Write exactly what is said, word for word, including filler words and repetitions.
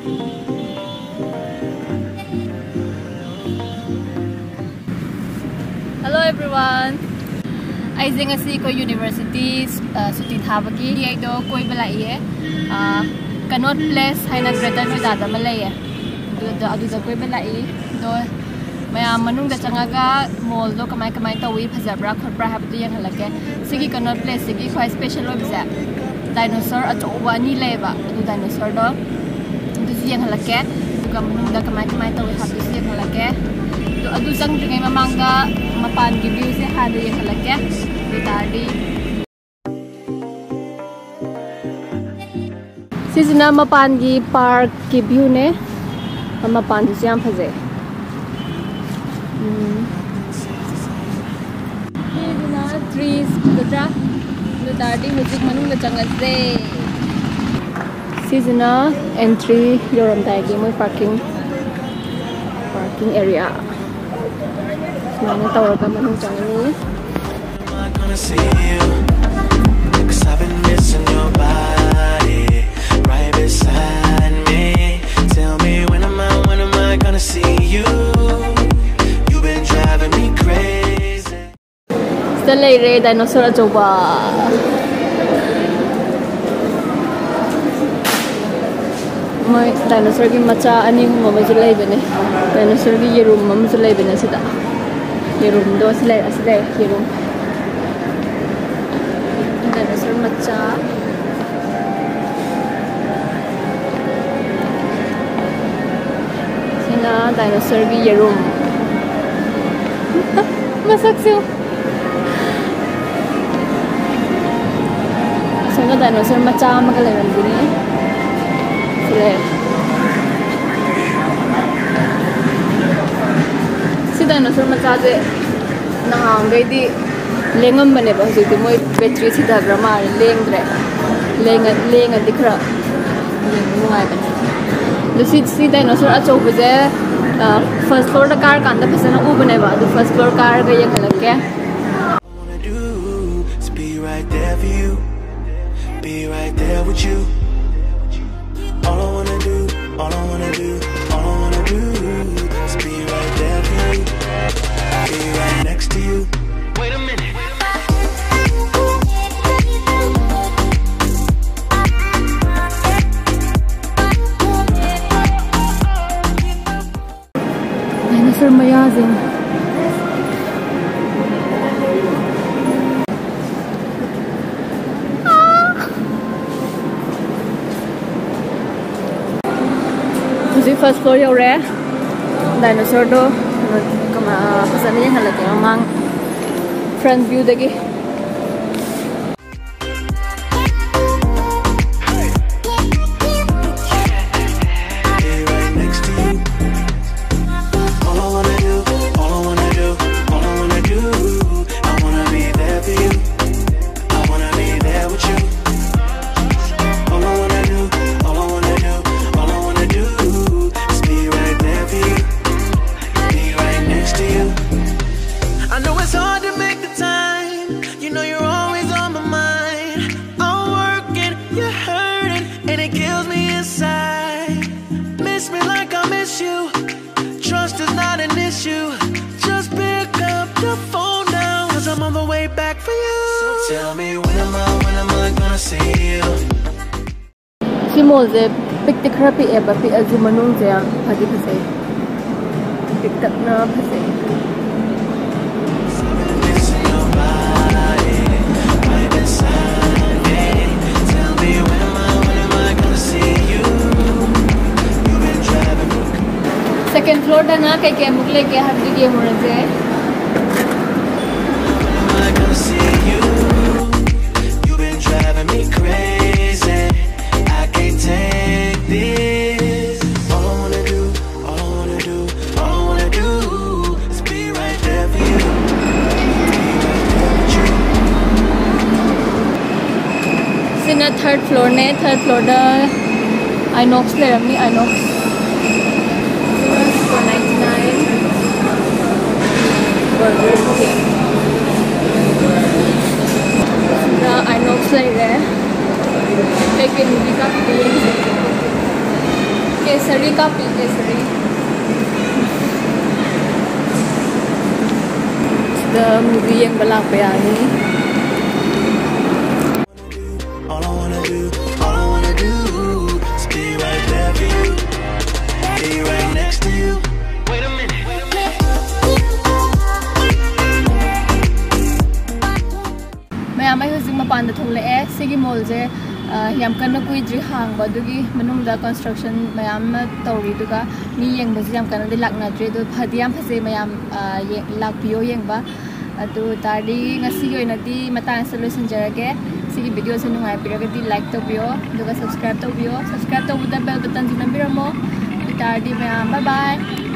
Hello everyone. ꯑꯩꯁꯦ ꯉꯁꯤ ꯑꯩꯈꯣꯏ ꯌꯨꯅꯤꯚꯔꯁꯤꯇꯤ ꯁꯨꯇꯤ ꯊꯥꯕꯒꯤ ꯑꯩꯗꯣ ꯀꯣꯏꯕ ꯂꯥꯛꯏꯌꯦ꯫ ꯀꯅꯣꯠ ꯄ꯭ꯂꯦꯁ ꯍꯥꯏꯅ ꯒ꯭ꯔꯦꯇꯔ ꯅꯣꯏꯗꯥꯗ ꯑꯃ ꯂꯩꯌꯦ꯫ ꯑꯗꯨꯗ ꯑꯗꯨꯗ ꯀꯣꯏꯕ ꯂꯥꯛꯏ꯫ ꯑꯗꯣ ꯃꯌꯥꯝ ꯃꯅꯨꯡꯗ ꯆꯪꯉꯒ ꯃꯣꯜꯗꯣ ꯀꯃꯥꯏ ꯀꯃꯥꯏ ꯇꯧꯏ, ꯐꯖꯕ꯭ꯔꯥ ꯈꯣꯠꯄ꯭ꯔꯥ ꯍꯥꯏꯕꯗꯨ ꯌꯦꯡꯍꯜꯂꯛꯀꯦ꯫ ꯁꯤꯒꯤ ꯀꯅꯣꯠ ꯄ꯭ꯂꯦꯁꯁꯤꯒꯤ ꯈ꯭ꯋꯥꯏ ꯁ꯭ꯄꯦꯁꯦꯜ ꯑꯣꯏꯕꯁꯦ, ꯗꯥꯏꯅꯣꯁꯣꯔ ꯑꯆꯧꯕ ꯑꯅꯤ ꯂꯩꯌꯦꯕ꯫ ꯑꯗꯨ ꯗꯥꯏꯅꯣꯁꯣꯔꯗꯣ ꯑꯗꯨꯁꯨ ꯌꯦꯡꯍꯜꯂꯛꯀꯦ꯫ ꯑꯗꯨꯒ ꯃꯅꯨꯡꯗ ꯀꯃꯥꯏ ꯀꯃꯥꯏ ꯇꯧꯏ ꯍꯥꯏꯕꯗꯨꯁꯨ ꯌꯦꯡꯍꯜꯂꯛꯀꯦ꯫ ꯑꯗꯣ ꯑꯗꯨ ꯆꯪꯗ꯭ꯔꯤꯉꯩ ꯃꯃꯥꯡꯗ ꯃꯄꯥꯟꯒꯤ ꯚ꯭ꯌꯨꯁꯦ ꯍꯥꯟꯅ ꯌꯦꯡꯍꯜꯂꯛꯀꯦ꯫ ꯑꯗꯨ ꯇꯥꯔꯗꯤ ꯁꯤꯁꯤꯅ ꯃꯄꯥꯟꯒꯤ ꯄꯥꯔꯛꯀꯤ ꯚ꯭ꯌꯨꯅꯦ꯫ ꯃꯄꯥꯟꯗꯨꯁꯨ ꯌꯥꯝ ꯐꯖꯩ꯫ ꯎꯝ꯫ ꯁꯤꯁꯤꯅ ꯇ꯭ꯔꯤꯁ ꯐꯖꯗ꯭ꯔꯥ? ꯑꯗꯨ ꯇꯥꯔꯗꯤ ꯍꯧꯖꯤꯛ ꯃꯅꯨꯡꯗ ꯆꯪꯉꯁꯦ꯫ ꯁꯤꯁꯤꯅ ꯑꯦꯟꯇ꯭ꯔꯤ ꯌꯧꯔꯝꯗꯥꯏꯒꯤ ꯃꯣꯏ ꯄꯥꯔꯀꯤꯡ, ꯄꯥꯔꯀꯤꯡ ꯑꯦꯔꯤꯌꯥ꯫ ꯁꯨꯃꯥꯏꯅ ꯇꯧꯔꯒ ꯃꯅꯨꯡ ꯆꯪꯉꯅꯤ꯫ Gonna see you. Cause I've been missing your body right beside me. Tell me when am I, when am I gonna see you? You've been driving me crazy. ꯁꯤꯗ ꯂꯩꯔꯦ dinosaur ꯑꯆꯧꯕ꯫ ꯃꯣꯏ ꯗꯥꯏꯅꯣꯁꯣꯔꯒꯤ ꯃꯆꯥ ꯑꯅꯤ ꯑꯍꯨꯝ ꯑꯃꯁꯨ ꯂꯩꯕꯅꯦ꯫ ꯗꯥꯏꯅꯣꯁꯣꯔꯒꯤ ꯌꯦꯔꯨꯝ ꯑꯃꯁꯨ ꯂꯩꯕꯅꯦ ꯁꯤꯗ꯫ ꯌꯦꯔꯨꯝꯗꯣ ꯁꯤ ꯂꯩ, ꯑꯁꯤ ꯂꯩ, ꯌꯦꯔꯨꯝ꯫ ꯗꯥꯏꯅꯣꯁꯣꯔ ꯃꯆꯥ꯫ ꯁꯤꯅ ꯗꯥꯏꯅꯣꯁꯣꯔꯒꯤ ꯌꯦꯔꯨꯝ꯫ ꯃꯁꯛꯁꯨ꯫ ꯑꯁꯣꯝꯗ ꯗꯥꯏꯅꯣꯁꯣꯔ ꯃꯆꯥ ꯑꯃꯒ ꯂꯩꯔꯝꯒꯅꯤ꯫ ꯁꯤ ꯂꯩꯔꯦ꯫ ꯁꯤ ꯗꯥꯏꯅꯣꯁꯣꯔ ꯃꯆꯥꯁꯦ ꯅꯍꯥꯟꯈꯩꯗꯤ ꯂꯦꯡꯉꯝꯕꯅꯦꯕ, ꯍꯧꯖꯤꯛꯇꯤ ꯃꯣꯏ ꯕꯦꯇ꯭ꯔꯤ ꯁꯤꯊꯈ꯭ꯔ ꯃꯥꯜꯂꯦ, ꯂꯦꯡꯗ꯭ꯔꯦ꯫ ꯂꯦꯡꯉ-, ꯂꯦꯡꯉꯗꯤ ꯈꯔ ꯌꯦꯡꯕ ꯅꯨꯡꯉꯥꯏꯕꯅꯦ꯫ ꯑꯗꯣ ꯁꯤ, ꯁꯤ ꯗꯥꯏꯅꯣꯁꯣꯔ ꯑꯆꯧꯕꯁꯦ, ꯑ, ꯐꯥꯔꯁ ꯐ꯭ꯂꯣꯔꯗ ꯀꯥꯔꯀꯥꯟꯗ ꯐꯖꯅ ꯎꯕꯅꯦꯕ, ꯑꯗꯣ ꯐꯥꯔꯁ ꯐ꯭ꯂꯣꯔ ꯀꯥꯔꯒ ꯌꯦꯡꯍꯜꯂꯛꯀꯦ꯫ All I wanna do is be right there for you, be right there with you. All I wanna do, ꯃꯌꯥꯁꯤꯡ꯫ ꯍꯧꯖꯤꯛ first floor ꯌꯧꯔꯦ꯫ Dinosaurꯗꯣ ꯀꯃ-, ꯐꯖꯅ ꯌꯦꯡꯍꯜꯂꯛꯀꯦ ꯃꯃꯥꯡ front viewꯗꯒꯤ꯫ I know it's hard to make the time. You know you're always on my mind. I'm working, you're hurting, and it kills me inside. Miss me like I miss you. Trust is not an issue. Just pick up the phone now, 'cause I'm on the way back for you. So tell me, when am I, when am I gonna see you? ꯁꯤ mallꯁꯦ ꯄꯤꯛꯇꯤ ꯈꯔ ꯄꯤꯛꯑꯦꯕ, ꯄꯤꯛꯑꯁꯨ ꯃꯅꯨꯡꯁꯦ ꯌꯥꯝ ꯐꯗꯤ ꯐꯖꯩ, ꯄꯤꯛꯇꯛꯅ ꯐꯖꯩ꯫ Second floorꯗꯅ ꯀꯩꯀꯩ ꯑꯃꯨꯛ ꯂꯩꯒꯦ ꯍꯥꯏꯕꯗꯨ ꯌꯦꯡꯉꯨꯔꯁꯦ꯫ You've been driving me crazy. I can't take this. All I wanna do, all I wanna do, all I wanna do is be right there for you. Be right there with you. ꯁꯤꯅ third floorꯅꯦ꯫ Third floorꯗ Inox ꯂꯩꯔꯝꯅꯤ, Inox꯫ Four ninety-nine꯫ Burger King꯫ ꯁꯤꯗ Inox ꯂꯩꯔꯦ꯫ ꯀꯩꯀꯩ movie ꯀꯥꯞꯄꯤꯒꯦ ꯌꯦꯡꯁꯦ꯫ ꯀꯦꯁꯔꯤ ꯀꯥꯞꯄꯤ, ꯀꯦꯁꯔꯤ꯫ ꯁꯤꯗ movie ꯌꯦꯡꯕ ꯂꯥꯛꯄ ꯌꯥꯅꯤ꯫ All I wanna do, all I wanna do is be right there for you. Be right next to you. Wait a minute. ꯃꯌꯥꯝ, ꯑꯩ ꯍꯧꯖꯤꯛ ꯃꯄꯥꯟꯗ ꯊꯣꯛꯂꯛꯑꯦ꯫ ꯁꯤꯒꯤ ꯃꯣꯜꯁꯦ ꯌꯥꯝ ꯀꯟꯅ ꯀꯨꯏꯗ꯭ꯔꯤ ꯍꯥꯡꯕ, ꯑꯗꯨꯒꯤ ꯃꯅꯨꯡꯗ ꯀꯟꯁꯇ꯭ꯔꯛꯁꯟ ꯃꯌꯥꯝ ꯑꯃ ꯇꯧꯔꯤ, ꯑꯗꯨꯒ ꯃꯤ ꯌꯦꯡꯕꯁꯨ ꯌꯥꯝ ꯀꯟꯅꯗꯤ ꯂꯥꯛꯅꯗ꯭ꯔꯤ꯫ ꯑꯗꯨ ꯐꯗꯤ ꯌꯥꯝ ꯐꯖꯩ, ꯃꯌꯥꯝ ꯂꯥꯛꯄꯤꯌꯣ ꯌꯦꯡꯕ꯫ ꯑꯗꯨ ꯇꯥꯔꯗꯤ ꯉꯁꯤꯒꯤ ꯑꯣꯏꯅꯗꯤ ꯃꯇꯥꯡ ꯑꯁꯤꯗ ꯂꯣꯏꯁꯤꯟꯖꯔꯒꯦ꯫ ꯁꯤꯒꯤ ꯚꯤꯗꯤꯑꯣꯁꯦ ꯅꯨꯡꯉꯥꯏꯕꯤꯔꯒꯗꯤ ꯂꯥꯏꯛ ꯇꯧꯕꯤꯌꯣ, ꯑꯗꯨꯒ ꯁꯕꯁꯀ꯭ꯔꯥꯏꯕ ꯇꯧꯕꯤꯌꯣ꯫ ꯁꯕꯁꯀ꯭ꯔꯥꯏꯕ ꯇꯧꯕꯗ ꯕꯦꯜ ꯕꯇꯟꯁꯨ ꯅꯝꯕꯤꯔꯝꯃꯣ꯫ ꯑꯗꯨ ꯇꯥꯔꯗꯤ ꯃꯌꯥꯝ, ꯕꯥꯏ ꯕꯥꯏ꯫